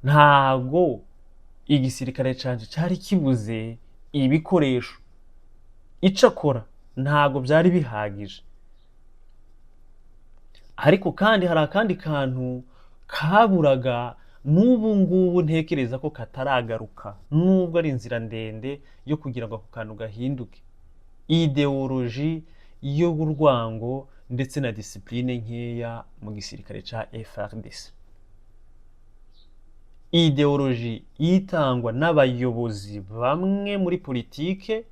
"Ntago igisirikare canje cari kibuze ibikoresho, icakora ntago byari bihagije." Ariko kandi hari akandi kantu kaburaga, n'ubu ngubu ntekereza ko kataragaruka, nubwo ari inzira ndende yo kugira ngo ako kantu gahinduke: idéologie y'urwango ndetse na discipline nkeya mu gisirikare ca FARDC, idéologie itangwa n'abayobozi bamwe muri politike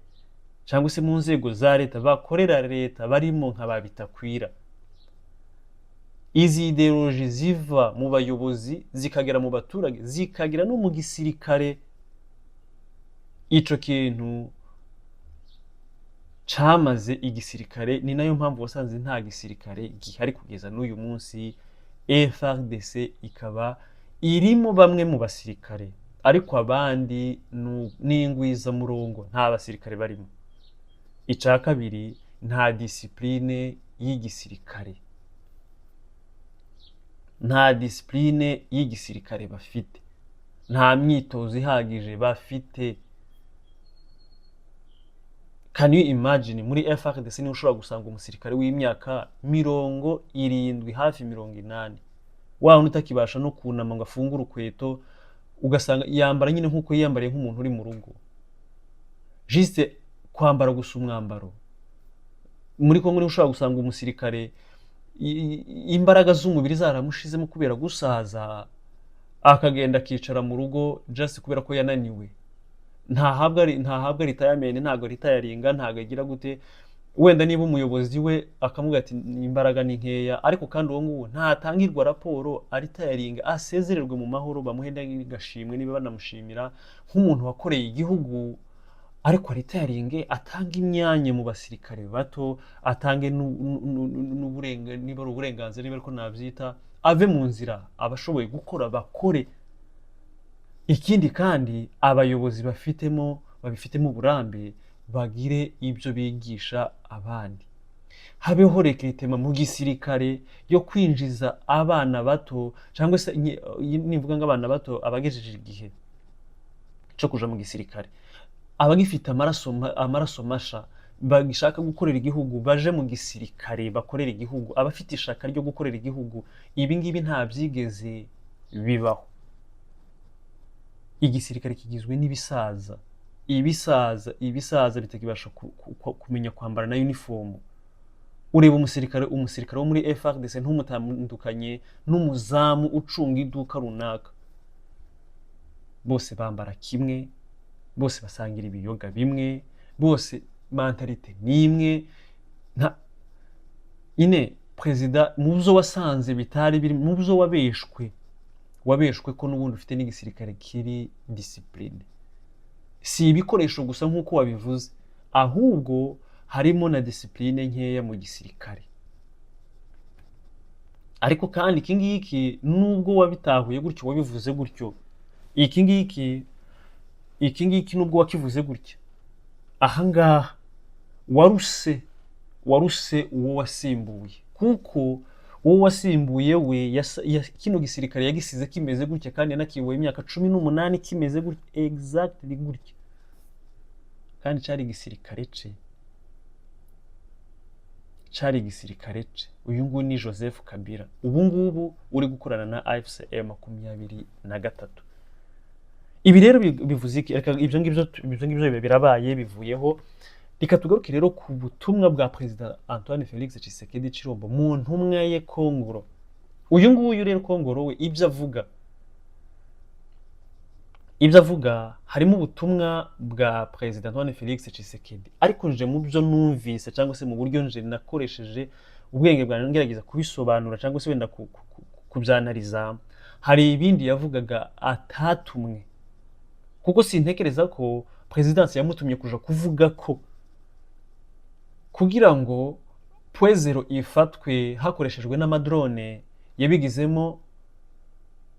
cyangwa se mu nzego za leta bakorera leta, barimo nka ba Bitakwira. Izi idéologie ziva mu bayobozi zikagera mu baturage, zikagera no mu gisirikare. Ico kintu camaze igisirikare, ni nayo mpamvu wasanze nta gisirikare gihari kugeza n'uyu munsi. FARDC ikaba irimo bamwe mu basirikare, ariko abandi ni ingwizamurongo, nta basirikare barimo. Ica kabiri, nta discipline y'igisirikare, nta discipline y'igisirikare bafite, nta myitozo ihagije bafite. Can you imagine, muri FARDC niho ushobora gusanga umusirikare w'imyaka 70, hafi 80, wa wundi utakibasha no kunama ngo afungure urukweto, ugasanga yambara nyine nk'uko yiyambariye nk'umuntu uri mu rugo, juste. Kwambara gusa umwambaro. Muri Kongo niho ushobora gusanga umusirikare imbaraga z'umubiri zaramushizemo kubera gusaza, akagenda akicara mu rugo just kubera ko yananiwe. Ntahabwa retirement, ntabwo retiringa, ntabwo agira gute. Wenda niba umuyobozi we akamubwira ati imbaraga ni nkeya, ariko kandi uwo nguwo ntatangirwa raporo aretiringa, asezererwe mu mahoro, bamuhe n'agashimwe niba banamushimira nk'umuntu wakoreye igihugu, ariko aretiringe, atange imyanya mu basirikare bato, atange niba ari uburenganzira, niba ariko nabyita, ave mu nzira, abashoboye gukora bakore. Ikindi kandi, abayobozi babifitemo uburambe bagire ibyo bigisha abandi, habeho recrutement mu gisirikare yo kwinjiza abana bato, cyangwa se nivuga ngo abana bato, abagejeje igihe cyo kuja mu gisirikare, abagifite amaraso masha, bagishaka gukorera igihugu, baje mu gisirikare bakorera igihugu, abafite ishaka ryo gukorera igihugu. Ibi ngibi nta byigeze bibaho. Igisirikare kigizwe n'ibisaza, ibisaza, ibisaza bitakibasha kumenya kwambara na uniform. Ureba umusirikare wo muri FARDC ntumutandukanye n'umuzamu ucunga iduka runaka. Bose bambara kimwe, bose basangira ibiyoga bimwe, bose mentalité ni imwe. Nta ine perezida mu byo wasanze bitari biri mu byo wabeshwe ko n'ubundi ufite n'igisirikare kiri discipline. Si ibikoresho gusa nk'uko wabivuze, ahubwo harimo na discipline nkeya mu gisirikare. Ariko kandi iki ngiki, nubwo wabitahuye gutyo, wabivuze gutyo, iki ngiki nubwo wakivuze gutya, ahangaha waruse uwo wasimbuye, kuko uwo wasimbuye we kino gisirikare yagisize kimeze gutya, kandi yanakiyoboye imyaka 18 kimeze gutya, exactly gutya, kandi cyari igisirikare ce, cyari igisirikare ce. Uyu nguyu ni Joseph Kabila, ubu ngubu uri gukorana na AFC M 23. Ibi rero bivuze iki? Reka ibyo ngibyo birabaye, bivuyeho. Reka tugaruke rero ku butumwa bwa Perezida Antoine Felix Tshisekedi Tshilombo mu ntumwa ye Kongoro. Uyu nguyu rero Kongoro we, ibyo avuga harimo ubutumwa bwa Perezida Antoine Felix Tshisekedi, ariko nje mu byo numvise, cyangwa se mu buryo nje nakoresheje ubwenge bwanjye ngerageza kubisobanura, cyangwa se wenda kubyanariza, hari ibindi yavugaga atatumwe, kuko sintekereza ko perezidansi yamutumye kuja kuvuga ko kugira ngo Point Zéro ifatwe hakoreshejwe n'amadrone yabigizemo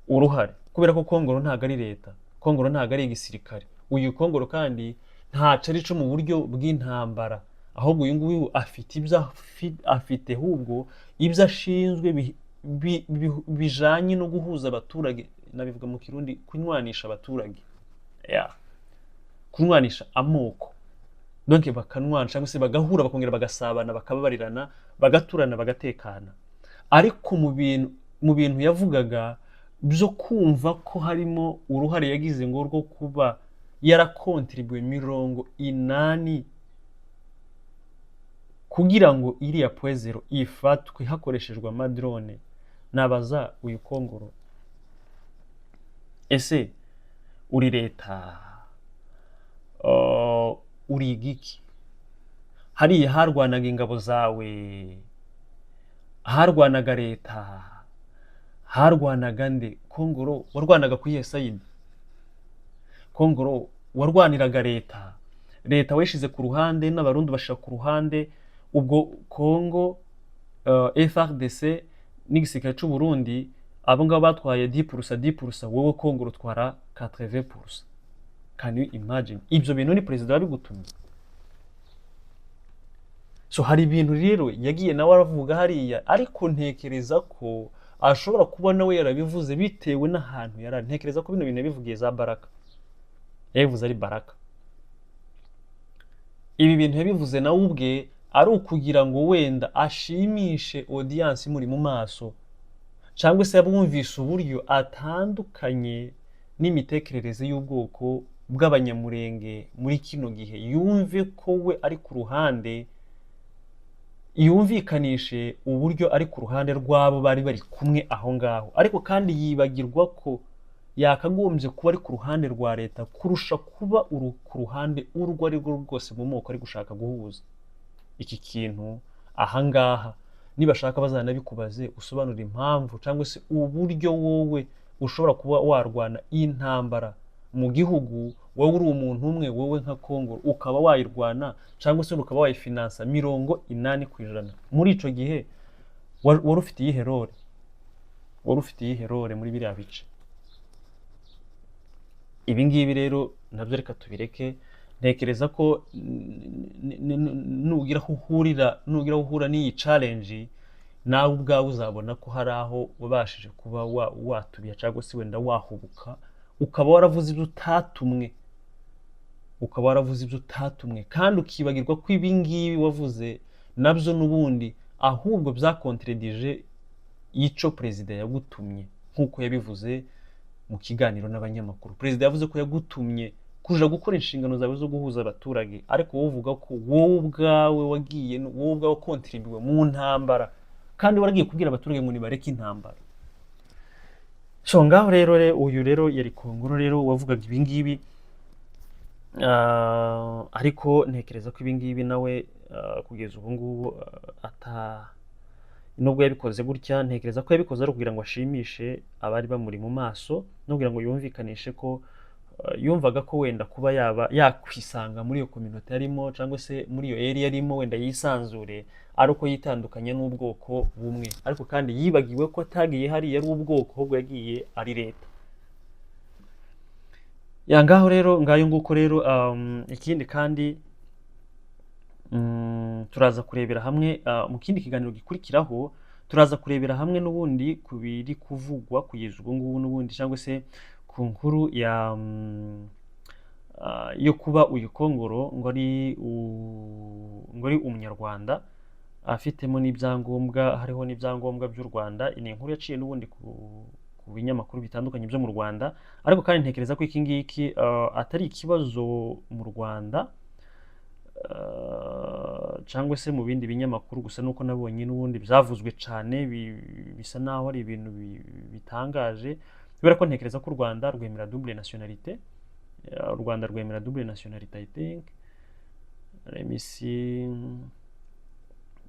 uruhare, kubera ko Kongoro ntabwo ari leta, Kongoro ntabwo ari igisirikare. Uyu Kongoro kandi ntaco ari co mu buryo bw'intambara, ahubwo uyu nguyu afite ibyo afite, ahubwo ibyo ashinzwe bijanye no guhuza abaturage, nabivuga mu Kirundi kunywanisha abaturage, yeah. Kunywanisha amoko, donc bakanywana cyangwa se bagahura, bakongera bagasabana, bakababarirana, bagaturana, bagatekana. Ariko mu bintu yavugaga byo kumva ko harimo uruhare yagize ngo rwo kuba yarakontribuye 80 kugira ngo iriya Point Zéro ifatwe hakoreshejwe amadrone, nabaza uyu Kongoro: ese uri leta? Uri igiki? Hariya harwanaga ingabo zawe, harwanaga leta, harwanaga nde? Kongoro, warwanaga ku iyihe side? Kongoro, warwaniraga leta? Leta wayishize ku ruhande, n'Abarundi bashira ku ruhande. Ubwo Kongo, FARDC n'igisirikare cy'u Burundi, abo ngabo batwaye 10%, 10%, wowe Kongoro utwara 80%. Can you imagine? Ibyo bintu ni perezida wabigutumye? So hari ibintu rero yagiye nawe aravuga hariya, ariko ntekereza ko ashobora kuba nawe yarabivuze bitewe n'ahantu yari ari. Ntekereza ko bino bintu yabivugiye za Baraka, yabivuze ari Baraka. Ibi bintu yabivuze nawe ubwe ari ukugira ngo wenda ashimishe audience imuri mu maso, cyangwa se abumvishe uburyo atandukanye n'imitekerereze y'ubwoko. bw'Abanyamurenge muri kino gihe, yumve ko we ari ku ruhande, yumvikanishe uburyo ari ku ruhande rw'abo bari bari kumwe aho ngaho, ariko kandi yibagirwa ko yakagombye kuba ari ku ruhande rwa leta kurusha kuba ku ruhande urwo ari rwo rwose mu moko ari gushaka guhuza. Iki kintu ahangaha nibashaka bazanabikubaze, usobanura impamvu cyangwa se uburyo wowe ushobora kuba warwana intambara mu gihugu, wowe uri umuntu umwe, wowe nka Kongo ukaba wayirwana cyangwa se ukaba wayifinansa 80%. Muri ico gihe wari ufite iyihe role? Wari ufite iyihe role muri biriya bice? Ibi ngibi rero nabyo reka tubireke. Ntekereza ko nugira aho uhura n'iyi challenge, nawe ubwawe uzabona ko hari aho wabashije kuba watubiya cyangwa se wenda wahubuka, ukaba waravuze ibyo utatumwe, ukaba waravuze ibyo utatumwe, kandi ukibagirwa ko ibi ngibi wavuze nabyo n'ubundi ahubwo byakontredije icyo perezida yagutumye. Nk'uko yabivuze mu kiganiro n'abanyamakuru, perezida yavuze ko yagutumye kuja gukora inshingano zawe zo guhuza abaturage, ariko wowe uvuga ko wowe ubwawe wagiye, wowe ubwawe kontribuwe mu ntambara, kandi waragiye kubwira abaturage ngo nibareke intambara. So ngaho rero uyu rero yari Kongoro rero wavugaga ibi ngibi. Ariko ntekereza ko ibi ngibi nawe kugeza ubu ngubu ata nubwo yabikoze gutya, ntekereza ko yabikoze ari ukugira ngo ashimishe abari bamuri mu maso, no kugira ngo yumvikanishe ko yumvaga ko wenda kuba yaba yakwisanga muri iyo communauté yarimo cyangwa se muri iyo area yarimo, wenda yisanzure ari uko yitandukanya n'ubwoko bumwe. Ariko kandi yibagiwe ko atagiye hariya ari ubwoko, ahubwo yagiye ari leta ya. Ngaho rero, ngayo nguko rero. Ikindi kandi turaza kurebera hamwe mu kindi kiganiro gikurikiraho, turaza kurebera hamwe n'ubundi ku biri kuvugwa kugeza ubu ngubu n'ubundi, cyangwa se ku nkuru ya yo kuba uyu Kongoro ngo ari Umunyarwanda, afitemo n'ibyangombwa, hariho n'ibyangombwa by'u Rwanda. Ni inkuru yaciye n'ubundi ku binyamakuru bitandukanye byo mu Rwanda. Ariko kandi ntekereza ko iki ngiki atari ikibazo mu Rwanda cyangwa se mu bindi binyamakuru gusa, nuko nabonye n'ubundi byavuzwe cyane, bisa naho ari ibintu bitangaje, kubera ko ntekereza ko u Rwanda rwemera double nationalité. U Rwanda rwemera double nationalité, I think. Let me see.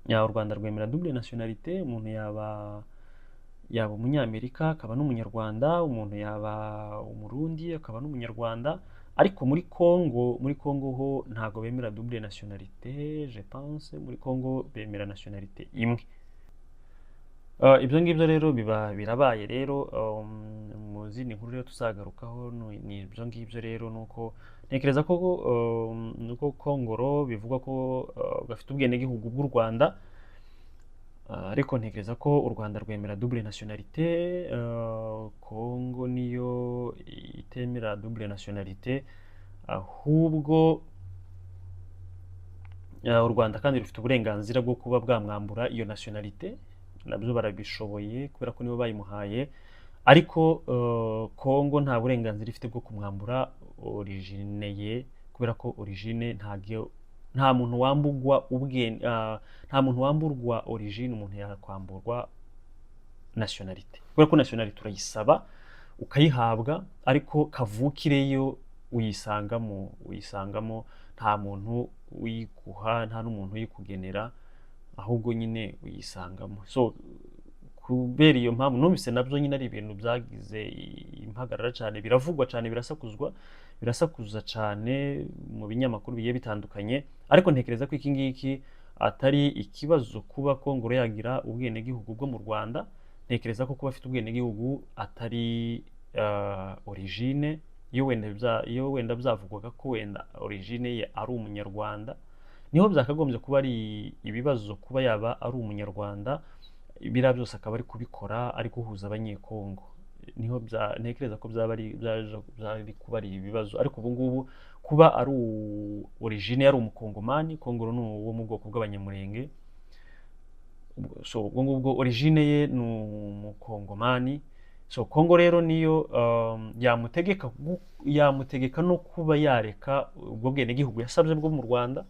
Ya, u Rwanda rwemera double nationalité. Umuntu yaba Umunyamerika akaba n'Umunyarwanda, umuntu yaba Umurundi akaba n'Umunyarwanda. Ariko muri Congo ho ntabwo bemera double nationalité, je pense. Muri Congo bemera nationalité imwe. Ibyo ngibyo rero biba birabaye rero. Mu zindi nkuru rero tuzagarukaho ni ibyo ngibyo rero, nuko ntekereza ko nuko Kongoro bivugwa ko gafite ubwenegihugu bw'u Rwanda. Ariko ntekereza ko u Rwanda rwemera double nationalité, Congo niyo itemera double nationalité. Ahubwo u Rwanda kandi rufite uburenganzira bwo kuba bwamwambura iyo nationalité, nabyo barabishoboye kubera ko nibo bayimuhaye. Ariko Congo nta burenganzira ifite bwo kumwambura origine ye, kubera ko origine ntabwo, nta muntu wambugwa ubwe, nta muntu wamburwa origine. Umuntu yakwamburwa nationalité, kubera ko nationalité urayisaba ukayihabwa, ariko kavukire yo uyisangamo, nta muntu uyiguha, nta n'umuntu uyikugenera, ahubwo nyine uyisangamo. So kubera iyo mpamvu numvise nabyo nyine ari ibintu byagize impagarara cyane, biravugwa cyane, birasakuzwa, birasakuza cyane mu binyamakuru bigiye bitandukanye. Ariko ntekereza ko iki ngiki atari ikibazo kuba Kongoro yagira ubwenegihugu bwo mu Rwanda. Ntekereza ko kuba afite ubwenegihugu atari origine. Iyo wenda byavugwaga ko wenda origine ye ari Umunyarwanda, niho byakagombye kuba ari ibibazo. Kuba yaba ari Umunyarwanda, biriya byose akaba ari kubikora ari guhuza Abanyekongo, niho ntekereza ko byaba ari byari kuba ari ibibazo. Ariko ubu ngubu kuba ari origine yari Umukongomani, Kongoro ni uwo mu bwoko bw'Abanyamurenge. So ubwo ngubwo origine ye ni Umukongomani. So Kongo rero niyo yamutegeka no kuba yareka ubwo bwenegihugu yasabye bwo mu Rwanda,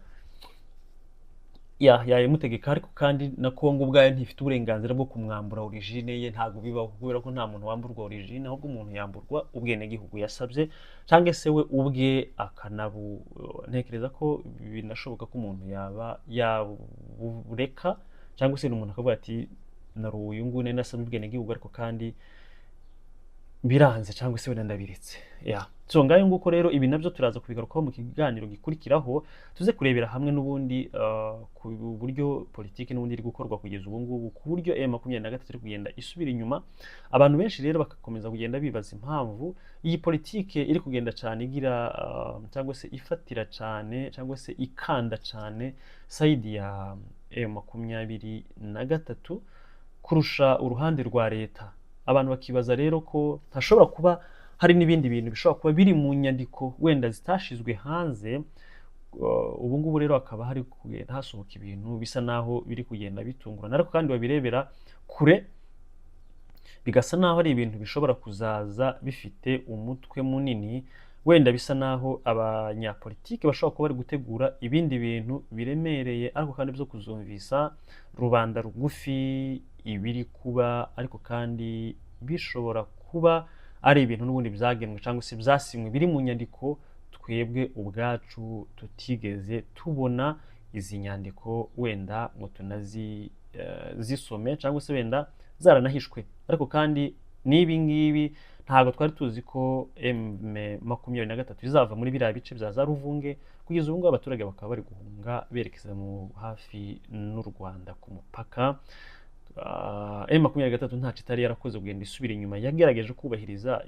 yayimutegeka. Ariko kandi na Kongo ubwayo ntifite uburenganzira bwo kumwambura origine ye, ntabwo bibaho, kubera ko nta muntu wamburwa origine, ahubwo umuntu yamburwa ubwenegihugu yasabye cyangwa se we ubwe akanabu. Ntekereza ko binashoboka ko umuntu yaba yabureka, cyangwa se umuntu akavuga ati nari uyu nguyu, nari nasabye ubwenegihugu ariko kandi biranze, cyangwa se wenda ndabiretse. Ya, so ngayo nguko rero, ibi nabyo turaza kubigarukaho mu kiganiro gikurikiraho, tuze kurebera hamwe n'ubundi ku buryo politiki n'ubundi iri gukorwa kugeza ubu ngubu, ku buryo M23 iri kugenda isubira inyuma. Abantu benshi rero bagakomeza kugenda bibaza impamvu iyi politiki iri kugenda cyane igira cyangwa se ifatira cyane cyangwa se ikanda cyane side ya M23 kurusha uruhande rwa leta. Abantu bakibaza rero ko hashobora kuba hari n'ibindi bintu bishobora kuba biri mu nyandiko wenda zitashizwe hanze. Ubu ngubu rero hakaba hari kugenda hasohoka ibintu bisa naho biri kugenda bitungurana, ariko kandi babirebera kure bigasa naho ari ibintu bishobora kuzaza bifite umutwe munini, wenda bisa naho abanyapolitiki bashobora kuba bari gutegura ibindi bintu biremereye, ariko kandi byo kuzumvisa rubanda rugufi ibiri kuba, ariko kandi bishobora kuba ari ibintu n'ubundi byagenwe cyangwa se byasinywe biri mu nyandiko twebwe ubwacu tutigeze tubona izi nyandiko wenda ngo tunazisome, cyangwa se wenda zaranahishwe. Ariko kandi n'ibi ngibi ntabwo twari tuzi ko M23 izava muri biriya bice bya za Ruvunge. Kugeza ubu ngubu abaturage bakaba bari guhunga berekeza mu hafi n'u Rwanda ku mupaka. M23 ntacyo itari yarakoze kugenda isubira inyuma, yagerageje kubahiriza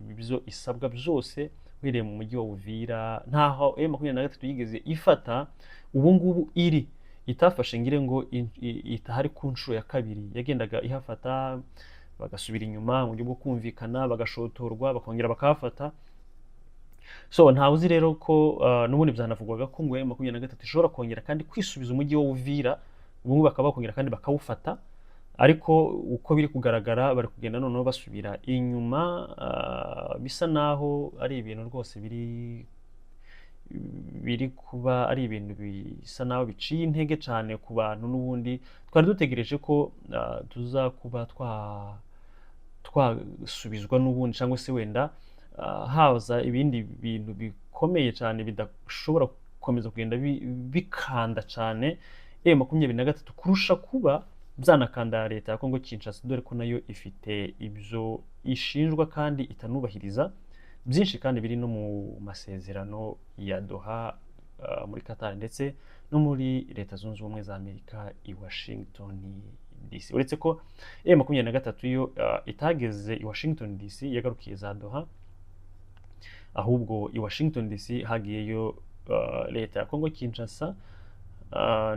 ibyo isabwa byose uhereye mu mujyi wa Uvira. Ntaho M23 yigeze ifata ubu ngubu iri itafashe, ngire ngo itahari ku nshuro ya kabiri. Yagendaga ihafata, bagasubira inyuma mu buryo bwo kumvikana, bagashotorwa, bakongera bakahafata. So ntawe uzi rero ko n'ubundi byanavugwaga ko ngo M23 ishobora kongera kandi kwisubiza umujyi wa Uvira, ubu ngubu bakaba bakongera kandi bakawufata. Ariko uko biri kugaragara bari kugenda noneho basubira inyuma, bisa naho ari ibintu rwose biri kuba ari ibintu bisa naho biciye intege cyane ku bantu. N'ubundi twari dutegereje ko tuza kuba twasubizwa n'ubundi, cyangwa se wenda haza ibindi bintu bikomeye cyane bidashobora gukomeza kugenda bikanda cyane M23 kurusha kuba byanakanda leta ya Kongo Kinshasa, dore ko nayo ifite ibyo ishinjwa kandi itanubahiriza byinshi, kandi biri no mu masezerano ya Doha muri Qatar ndetse no muri Leta Zunze Ubumwe za Amerika i Washington DC. Uretse ko M23 yo itageze i Washington DC, yagarukiye za Doha, ahubwo i Washington DC hagiyeyo leta ya Kongo Kinshasa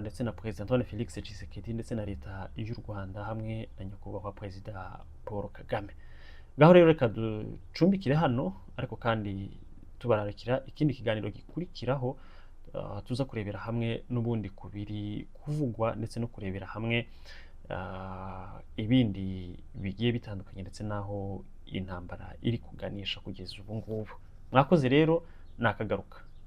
ndetse na Perezida Antoine Felix Tshisekedi ndetse na leta y'u Rwanda hamwe na nyakubahwa Perezida Paul Kagame. Ngaho rero reka ducumbikire hano, ariko kandi tubararikira ikindi kiganiro gikurikiraho, tuza kurebera hamwe n'ubundi ku biri kuvugwa ndetse no kurebera hamwe ibindi bigiye bitandukanye ndetse n'aho intambara iri kuganisha kugeza ubu ngubu. Mwakoze rero, nakagaruka.